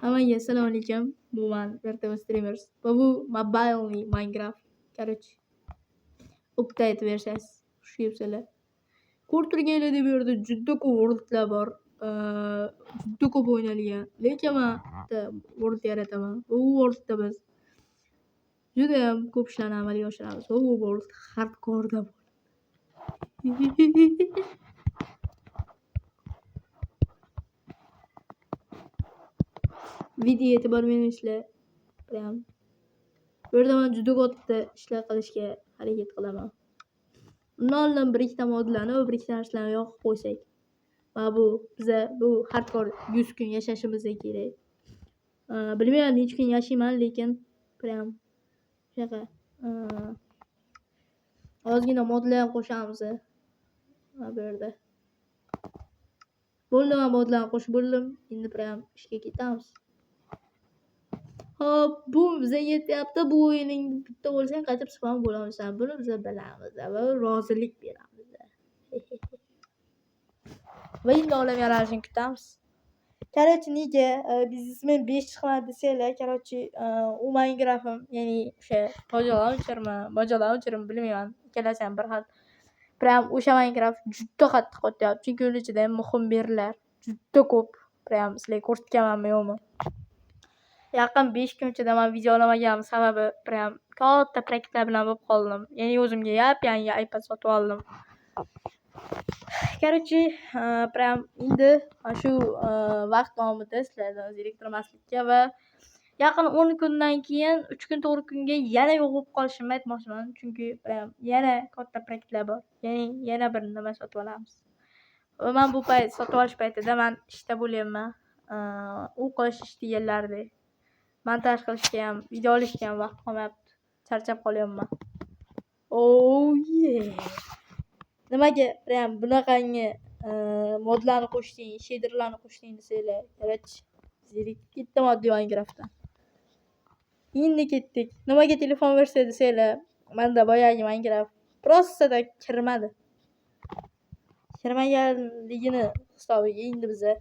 Hammaga assalomu alaykum. Bu man Verteva Streamers va bu Mobile Minecraft. Короче, update versiyasi. Xush kelibsizlar. Ko'rib turganlaridek bu yerda juda ko'p worldlar bor. Juda ko'p o'ynalgan. Lekin men bitta world yarataman. Bu worldda biz judayam ko'p ishlarni amalga oshiramiz. Va bu world hardcore'da bo'ladi. Videoga e'tibor bermaysizlar. Prям. Bu yerda men juda katta ishlar qilishga harakat qilaman. Undan oldin bir ikkita modlarni va bir ikkita narsalarni yoqib qo'ysak. Va bu biza bu hardcore 100 kun yashashimiz kerak. Bilmayman necha kun yashayman, lekin prям shunaqa. Ozgina modlar ham qo'shamiz. Mana bu yerda. Bo'ldi, men modlarni qo'shib bo'ldim. Endi prям ishga ketamiz. Hop, bu biza yetyapti. Bu o'yining bitta bo'lsang qaytib spam bo'lolmaysan. Buni biz bilamiz va rozilik beramiz. Va endi olam yaralishini kutamiz. Короче, nega biznesmen 5 chiqmadi desanglar, короче, u Minecraft'im, ya'ni o'sha Pojo Launchermi, Mojo Launchermi bilmayman. Ikkalasi ham bir xil. Prям o'sha Minecraft juda qattiq qotyapti, chunki uni ichida ham muhim berlar juda ko'p. Prям sizlarga ko'rsatganmanmi yo'qmi? Yaqin 5 kun ichida men video olmaganimning sababi prям katta proyektlar bilan bo'lib qoldim. Ya'ni o'zimga yap-yangi iPad sotib oldim. Короче, prям endi mana shu vaqt davomida sizlarni zeriktirmaslikka va yaqin 10 kundan keyin 3 kun 4 kunga yana yo'q bo'lib qolishimni aytmoqchiman. Chunki prям yana katta proyektlar bor. Ya'ni yana bir nima sotib olamiz. Va men bu payt sotib olish paytida men ishda bo'lyapman. O'qish ish deganlardek. Montaj qilishga ham, video olishga ham vaqt qolmayapti. Charchab qolyapman. Oh yeah. Nimaga prям bunaqangi modlarni qo'shding, shaderlarni qo'shding desanglar, короче, zerikib ketdim oddiy Minecraftdan. Endi ketdik. Nimaga telefon versiya desanglar, menda boyagi Minecraft просто так kirmadi. Kirmaganligini hisobiga endi biza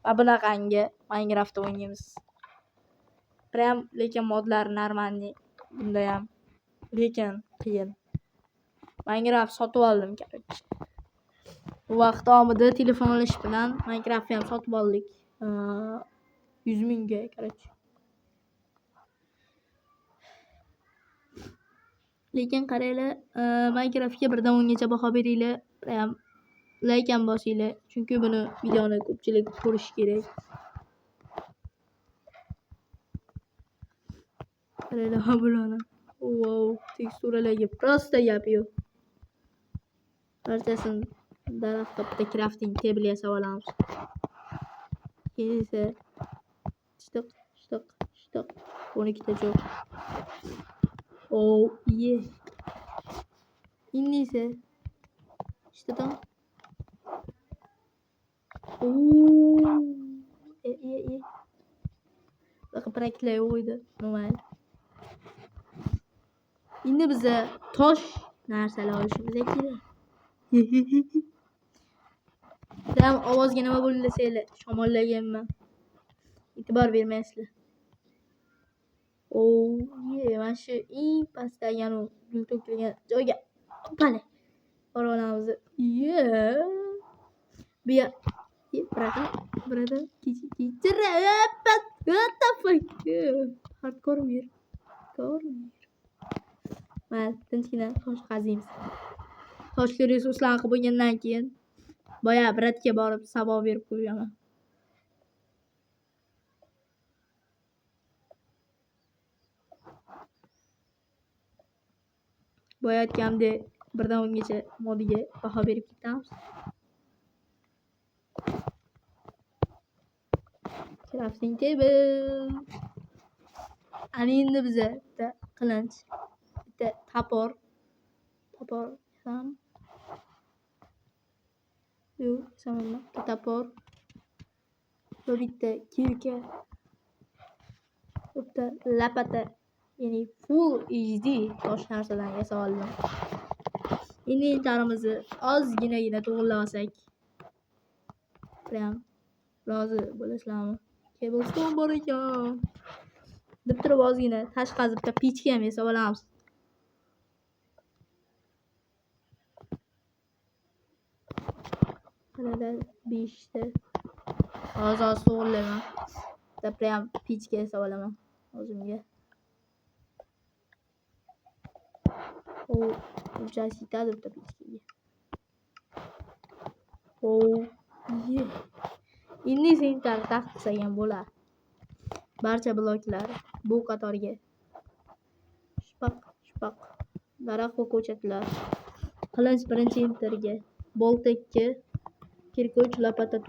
mana bunaqangi Minecraftda o'ynaymiz. Prям lekin modlar нормальный bundayam. Lekin qiyin. Minecraft sotib oldim, короче. Bu vaqt davomida telefon olish bilan Minecraftni ham sotib oldik. 100 mingga, короче. Lekin qaranglar, Minecraftga 1dan 10gacha baho beringlar. Prям like ham bosinglar, chunki buni videoni ko'pchilik ko'rishi kerak. Qaranglar ha bularni. Wow, teksturalarga просто gap yo'q. Barchasini daraxtda bitta crafting table yasab olamiz. Keyin esa shtiq, shtiq, shtiq 12 ta jo'q. Oh yeah. Endi esa что там? E. Bunaqa proyektlar yo'q edi. Mayli. Endi biza tosh narsalar olishimiz kerak. Prям ovozga nima bo'ldi desanglar, shamollaganman. E'tibor bermaysizlar. Oh yeah, mana shu eng pastdagi anavi gul to'kilgan joyga hoppala borib olamiz. Yeah. Bu yer brata, brata, kechir. What the fuck? Hardcore mir. Hardcore mir. Mayli, tinchgina tosh qaziymiz. Toshli resurslarni qilib bo'lgandan keyin boya bratga borib saboq berib qo'yaman. Boya aytganimdek 1dan 10gacha modiga baho berib ketamiz. Crafting table. Ana endi biza bitta qilinch, bitta topor, topor ham yo'q, yasamayman. Bitta topor va bitta kirka, bitta lapata, ya'ni full HD tosh narsadan yasab oldim. Inventarimizni ozginagina to'g'irlab olsak, prям rozi bo'lasizlarmi? Cobblestone bor ekan. Deb turib ozgina tash qazib bitta pechka ham yasab olamiz. Qaranglar, 5 ta. Hozir to'g'rilayman. Bitta prям pechka yasab olaman o'zimga. O, bunchasi yetadi bitta pechkaga. O, ye. Endi esa internet taxt qilsak ham bo'ladi. Barcha bloklar bu qatorga. Shpaq, shpaq. Daraxt va ko'chatlar. Qilinch birinchi interga. Bolta 2, kirka 3, lopata 4.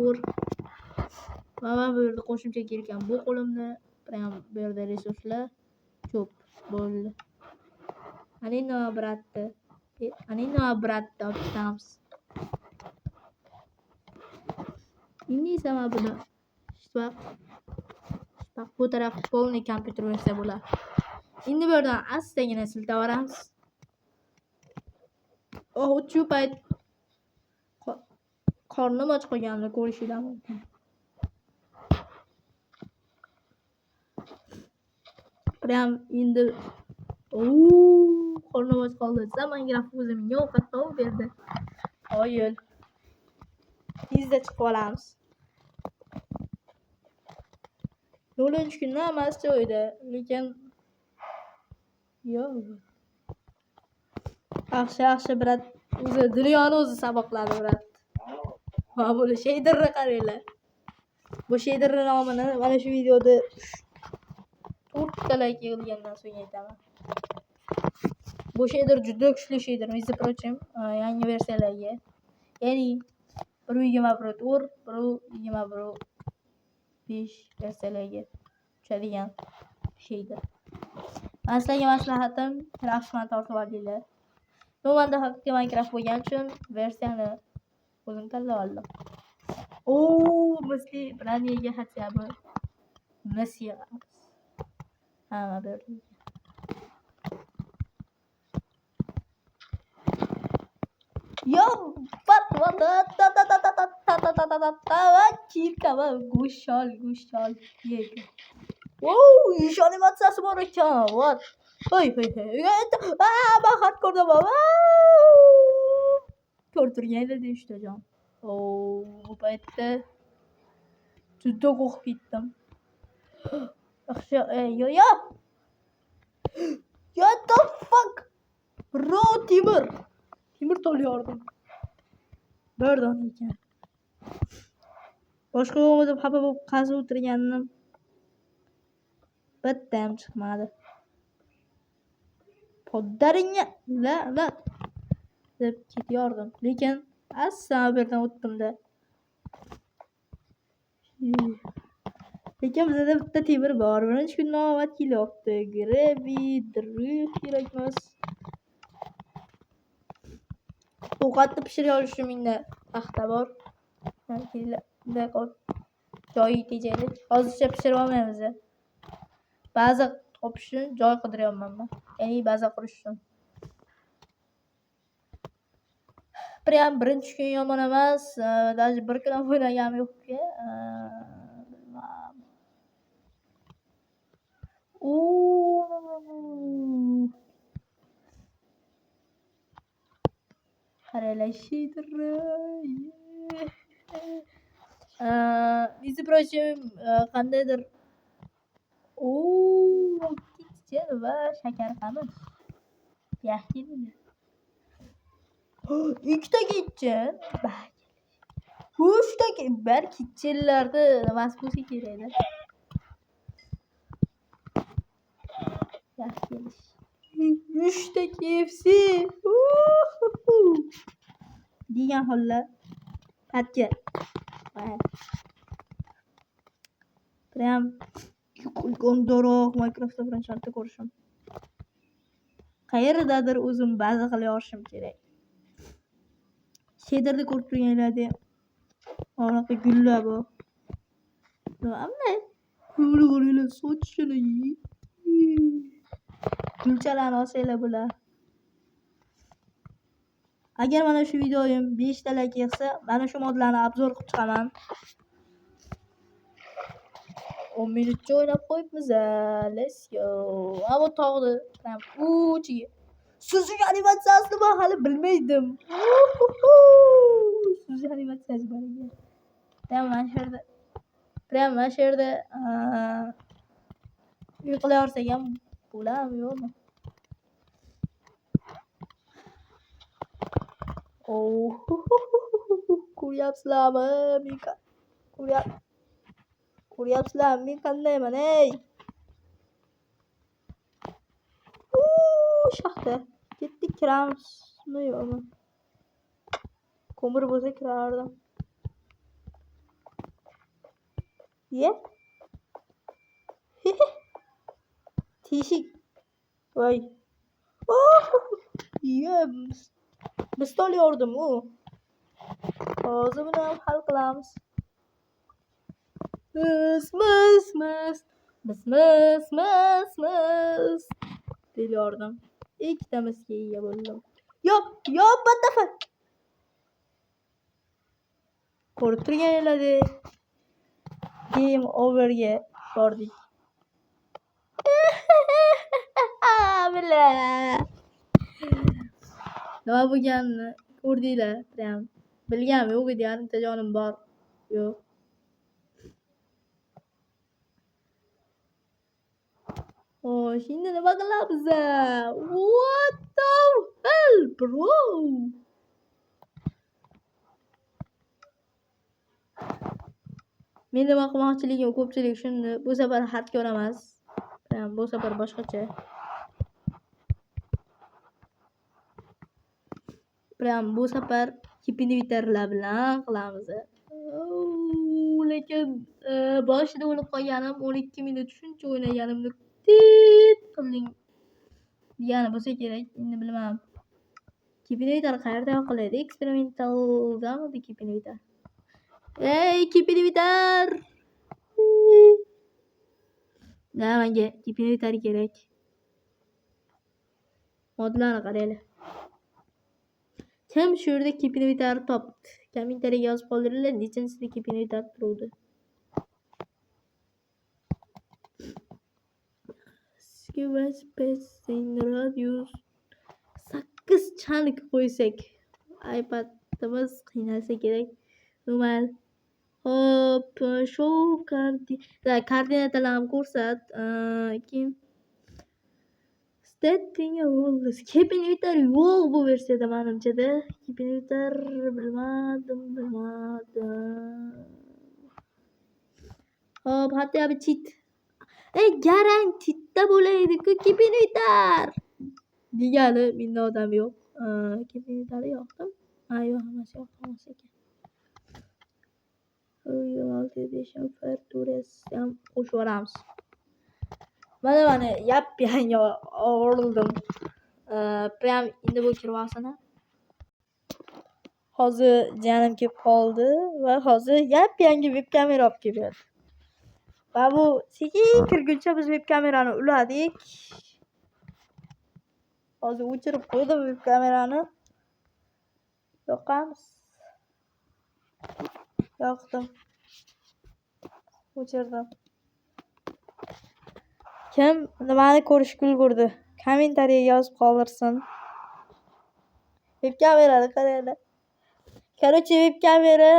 Va men bu yerda qo'shimcha kirkam bu qo'limda. Prям bu yerda resurslar ko'p bo'ldi. Ana bratni, ana bratni olib ketamiz. Endi esa mana buni shpaq, shpaq bu taraf polniy kompyuter versiya bo'ladi. Endi bu yerdan astagina siltab yuboramiz. Oh, shu payt qornim och qolganini ko'rishinglar mumkin. Prям endi qornim och qoldi desam, Minecraft o'zi menga ovqat topib berdi. Qoyil. Tezda chiqib olamiz. 0-kundan hammasi joyida, lekin yo'q. Yaxshi, yaxshi brat. O'zi dunyoni o'zi saboqladi brat. Va buni shaderni qaranglar. Bu shaderning nomini mana shu videoda 4 ta like yig'ilgandan so'ng aytaman. Bu shader juda kuchli shader, между прочим, yangi versiyalarga. Ya'ni 1.24, 1.21.5 versiyalarga tushadigan shader. Men sizlarga maslahatim, Craftsman tortib olinglar. Bu menda haqiqiy Minecraft bo'lgani uchun versiyani o'zim tanlab oldim. O, misli Braniyaga хотя бы mis yig'amiz. Hamma bu yerda. Yo, pat, ta ta ta ta ta ta ta ta ta ta ta va kirka va go'sht ol, go'sht ol. Yeg. Wow, ish animatsiyasi bor ekan. What? Hoy, hoy, hoy. Aa, ben hardcore'da ko'rib turganlar uchtajon. Oo, bu paytda juda qo'rqib ketdim. Yaxshi, yo, yo. What the fuck? Bro, temir. Temir to'lyordim. Bir dona ekan. Boshqa yo'qmi deb xafa bo'lib qazib o'tirgandim. Bitta ham chiqmadi. Poddaringga la la deb ketyordim. Lekin asta bu yerdan o'tdim-da. Lekin bizda bitta temir bor. Birinchi kundan omad kelyapti. Grebi, drux kerak emas. Ovqatni pishira olish uchun menda paxta bor. Joyi tejaylik. Hozircha pishirib olmaymiz. Baza topish uchun joy qidiryapman men. Ya'ni baza qurish uchun. Prям birinchi kun yomon emas. Даже bir kun ham o'ynaganim yo'q-ku. Bilmam. Qaranglar, shaderni. Между прочим, qandaydir kitchen va shakar qamish. Yaxshi. Ikkita kitchen. Uchta bir kitchenlarda nimasi bo'lsa kerakda. Yaxshi kelish. 3ta KFC. Degan holda patga. Prям ulkan daraxt Minecraftda birinchi marta ko'rishim. Qayerdadir o'zim baza qilib yorishim kerak. Shaderda ko'rib turganlardek bunaqa gullar bor. Nima bunday? Buni qaranglar, sochini. Gulchalarni olsanglar bo'ladi. Agar mana shu videoyim 5 ta like yig'sa, mana shu modlarni obzor qilib chiqaman. 10 minutcha o'ynab qo'yibmiz. Let's go. Ha, bu tog'ni prям uchiga. Suzish animatsiyasini men hali bilmaydim. Suzish animatsiyasi bor ekan. Prям mana shu yerda. Prям mana shu yerda uy qilaversak ham bo'ladimi, yo'qmi? Oh, ko'ryapsizlarmi? Men ko'ryapsizlarmi? Men qandayman, ey? Shaxta. Ketdik, kiramizmi, yo'qmi? Ko'mir bo'lsa kirardim. Ye? Teshik. Voy. Oh! Ye, pistol yordim u. Hozir buni ham hal qilamiz. Mis, mis, mis. Mis, mis, mis, mis. Deb yordim. Ikkita misga ega bo'ldim. Yo'q, yo'q, what the fuck? Ko'rib turganinglardek game overga bordik. Bila. Nima bo'lganini ko'rdinglar, prям. Bilganim yo'q edi, yarimta jonim bor. Yo'q. Xo'sh, endi nima qilamiz? What the hell, bro? Men nima qilmoqchiligimni ko'pchilik tushundi. Bu safar hardcore emas. Prям bu safar boshqacha. Prям bu safar kipinviterlar bilan qilamiz. Lekin boshida o'lib qolganim 12 minut shuncha o'ynaganimni tit qilding degani bo'lsa kerak, endi bilmadim. Kipinviter qayerda yoqiladi? Eksperimentaldamidi kipinviter? Ey, kipinviter! Na, menga kipinviter kerak. Modlarni qaranglar. Kim shu yerda kipinviter topdi? Kommentariyaga yozib qoldiringlar, nechinchisida kipinviter turuvdi. Radius 8 chunk qo'ysak, iPad'imiz qiynalsa kerak. Normal. Hop, show koordinatalarni ko'rsat. Keyin Setting rules. Kipinviter yo'q bu versiyada menimchada. Kipinviter bilmadim, bilmadim. Hop, hatto bir cheat. Ey, garantida bo'laydi-ku kipinviter. Degani menda odam yo'q. Kipinviter yoqdim. Ha, yo'q, hammasi yoqdi, hammasi ekan. Ham qo'shib yuboramiz. Mana mana yap-yangi oldim. Prям endi bu kirvosini. Hozir jiyanim kelib qoldi va hozir yap-yangi web kamera olib kelib berdi. Va bu sekin kirguncha biz web kamerani uladik. Hozir o'chirib qo'ydim web kamerani. Yoqamiz. Yoqdim. O'chirdim. Kim nimani ko'rishga ulgurdi? Kommentariyaga yozib qoldirsin. Web kamerani qaranglar. Короче, web kamera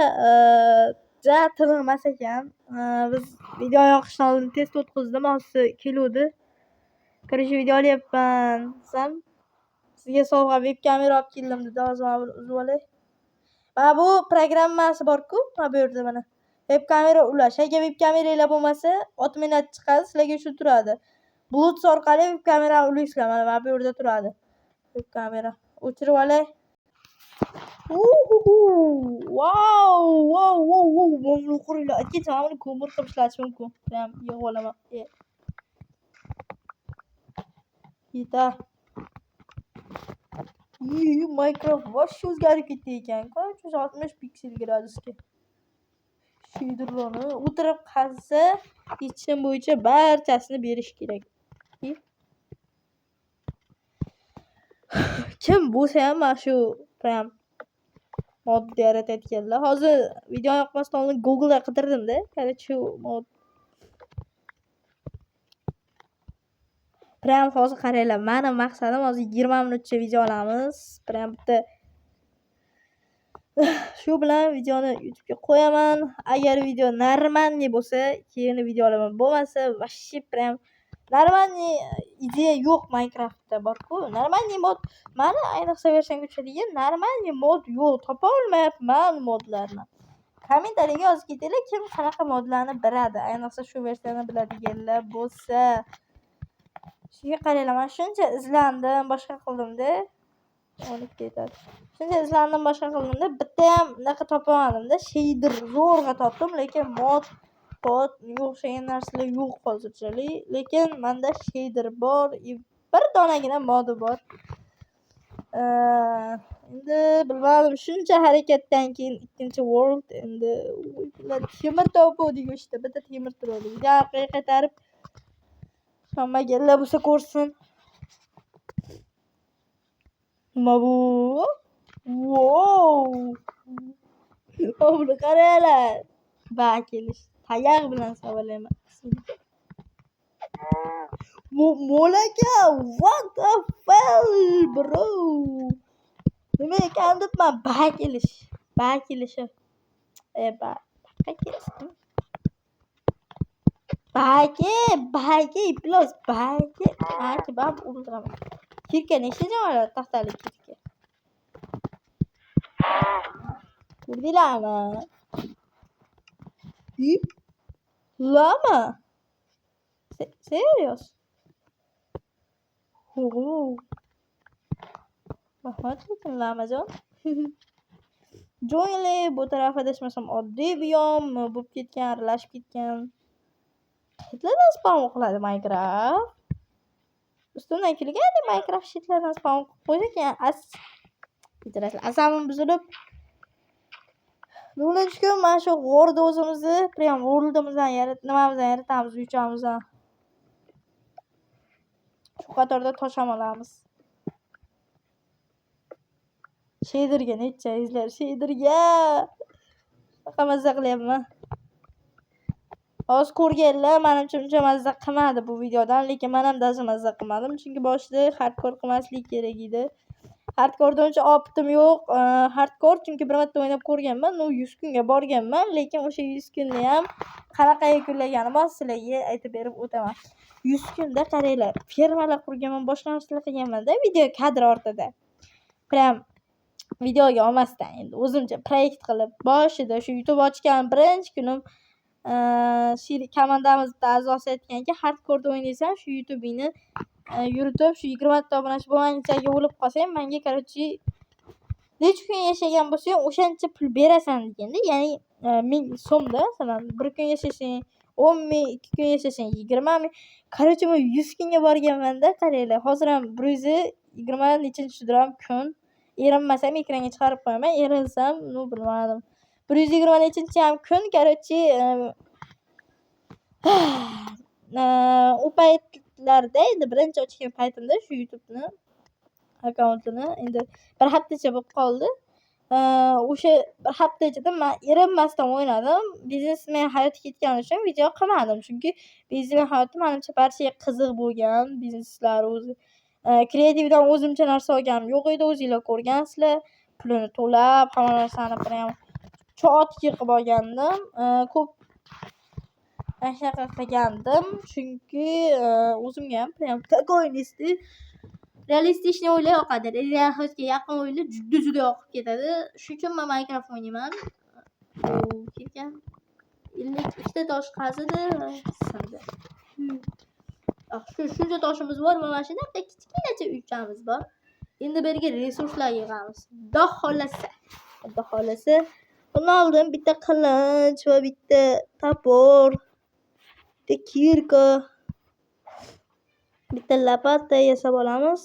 ja tiniq emas ekan. Biz video yoqishdan oldin test o'tkazdim, hozir keluvdi. Короче, video olyapman desam, sizga sovg'a web kamera olib keldim dedi. Hozir mana buni uzib olay. Mana bu programmasi bor-ku, mana bu yerda mana. Web kamera ulash. Agar web kameranglar bo'lmasa, отменять chiqadi, sizlarga shu turadi. Bluetooth orqali web kamerani ulaysizlar, mana bu yerda turadi. Web kamera. O'chirib olay. Wow, wow, wow, wow, buni qaranglar. Aytgancha mana buni ko'mir qilib ishlatish mumkin. Prям yig'ib olaman. Yetar. Minecraft вообще o'zgarib ketdi ekan. 360 piksel gradusga. Sheydirlarni o'tirib qazsa, yechim bo'yicha barchasini berish kerak. Kim bo'lsa ham mana shu prям modda yaratayotganlar. Hozir video yoqmasdan oldin Google'da qidirdim-da. Короче, shu mod Prям hozir qaranglar, mani maqsadim hozir 20 minutcha video olamiz. Prям bitta shu bilan videoni YouTube'ga qo'yaman. Agar video нормальный bo'lsa, keyin video olaman. Bo'lmasa, вообще прям нормальный ideya yo'q Minecraftda bor-ku. Нормальный mod mani ayniqsa versiyamga tushadigan нормальный mod yo'q. Topa olmayapman modlarni. Kommentariyaga yozib ketinglar, kim qanaqa modlarni biladi. Ayniqsa shu versiyani biladiganlar bo'lsa. Shunga qaranglar, man shuncha izlandim, boshqa qildimda. 12 etadi. Shuncha izlandim, boshqa qildimda, bittayam unaqa topolmadimda. Shader zo'rg'a topdim, lekin mod pod unga o'xshagan narsalar yo'q hozirchalik. Lekin menda shader bor, bir donagina modi bor. Endi bilmadim, shuncha harakatdan keyin ikkinchi world endi temir topuvdik o'shda, bitta temir turadi. Video orqaga qaytarib ishonmaganlar bo'lsa ko'rsin. Nima bu? Wow! Buni qaranglar. Ba kelish. Tayoq bilan savalayman. Mo'l aka, what the hell, bro? Nima ekan debman, ba kelish. Ba kelishi. Ba. Baqa kelishdi. Baki, baki, iflos, baki, baki, ba o'ldiraman. Kirka nechta jon oladi taxtali kirka? Ko'rdinglarmi? Lama? Serios? Oho. Rahmat lekin lamajon. Joinli bu taraf adashmasam oddiy biyom bo'lib ketgan, aralashib ketgan. Chetlardan spam qiladi Minecraft. Ustimdan kulgandi Minecraft chetlardan spam qilib qo'ysa keyin kechirasizlar, asabim buzilib 4-kun mana shu g'orda o'zimizni prям worldimizdan nimamizdan yaratamiz, uychamizdan. Shu qatorda tosh ham olamiz. Shaderga necha izlar, shaderga. Shunaqa mazza qilyapman. Hozir ko'rganlar menimcha uncha mazza qilmadi bu videodan, lekin men ham даже mazza qilmadim, chunki boshida hardcore qilmaslik kerak edi. Hardcore'da uncha opitim yo'q. Hardcore chunki bir marta o'ynab ko'rganman, ну 100 kunga borganman, lekin o'sha 100 kunni ham qanaqa yakunlaganimni hozir sizlarga aytib berib o'taman. 100 kunda qaranglar, fermalar qurganman, boshqa narsalar qilganman-da, video kadr ortida. Prям videoga olmasdan endi o'zimcha proyekt qilib, boshida shu YouTube ochgan birinchi kunim komandamiz bitta a'zosi aytganki, hardcore'da o'ynaysan, shu YouTube'ingni yuritib, shu 20 ta obunachi bo'lguncha o'lib qolsang, menga короче necha kun yashagan bo'lsang, o'shancha pul berasan deganda, ya'ni 1000 so'mda, masalan, bir kun yashasang 10 ming, 2 kun yashasang 20 ming. Короче, men 100 kunga borganman-da, qaranglar. Hozir ham 120 nechinchidir ham kun. Erinmasam ekranga chiqarib qo'yaman, erinsam, ну bilmadim. 120 nechinchi ham kun, короче, u paytlarda endi birinchi ochgan paytimda shu YouTube'ni akkauntini endi bir haftacha bo'lib qoldi. O'sha bir hafta ichida men erinmasdan o'ynadim. Biznesmen hayoti ketgani uchun video qilmadim. Chunki biznesmen hayoti menimcha barchaga qiziq bo'lgan. Bizneslar o'zi kreativdan o'zimcha narsa olganim yo'q edi, o'zinglar ko'rgansizlar. Pulini to'lab, hamma narsani prям chotki qilib olgandim. Ko'p mana shunaqa qilgandim, chunki o'zimga ham prям такой realistичный o'yinlar yoqadi. Real hayotga yaqin o'yinlar juda-juda yoqib ketadi. Shuning uchun men Minecraft o'ynayman. Ketgan. 52 ta tosh qazidi, sindi. Shu shuncha toshimiz bor va mana shunaqa kichkinacha uychamiz bor. Endi bu yerga resurslar yig'amiz. Xudo xolasa. Xudo xolasa. Bundan oldin bitta qilich va bitta topor, bitta kirka, bitta lopata yasab olamiz.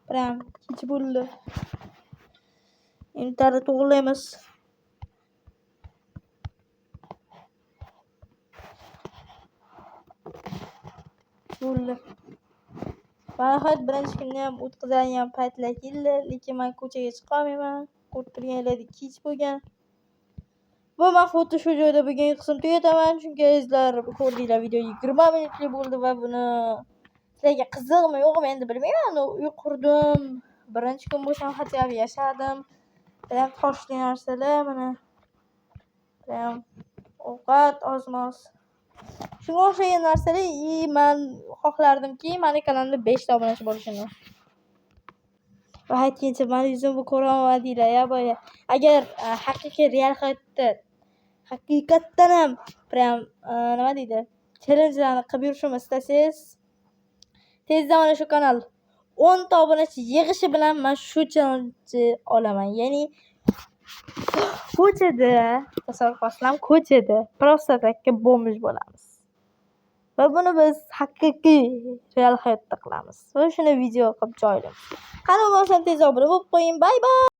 Prям kech bo'ldi. Inventarni to'g'rilaymiz. Bo'ldi. Va nihoyat birinchi kunni ham o'tkazadigan paytlar keldi, lekin men ko'chaga chiqa olmayman. Ko'rib turganlaridek kech bo'lgan. Va man xuddi shu joyda bugungi qism tugataman, chunki azizlar, ko'rdinglar, video 20 minutlik bo'ldi va buni sizlarga qiziqmi, yo'qmi, endi bilmayman. Uy qurdim, birinchi kun bo'lsam хотя бы yashadim. Prям toshli narsalar mana. Prям ovqat ozmoz. Shunga o'xshagan narsalar, и man xohlardimki, mani kanalimda 5 ta obunachi bo'lishini. Va aytgancha, mani yuzimni ko'rolmadinglar ya boya. Agar haqiqiy real hayotda haqiqatdan ham prям, nima deydi, challengelarni qilib yurishimni istasangiz, tezda mana shu kanal 10 ta obunachi yig'ishi bilan man shu challengeni olaman. Ya'ni ko'chada, tasavvur qilasizlarmi, ko'chada просто так бомж bo'lamiz. Va buni biz haqiqiy real hayotda qilamiz. Va shuni video qilib joylaymiz. Qani bo'lmasam, tez obuna bo'lib qo'ying. Bye bye.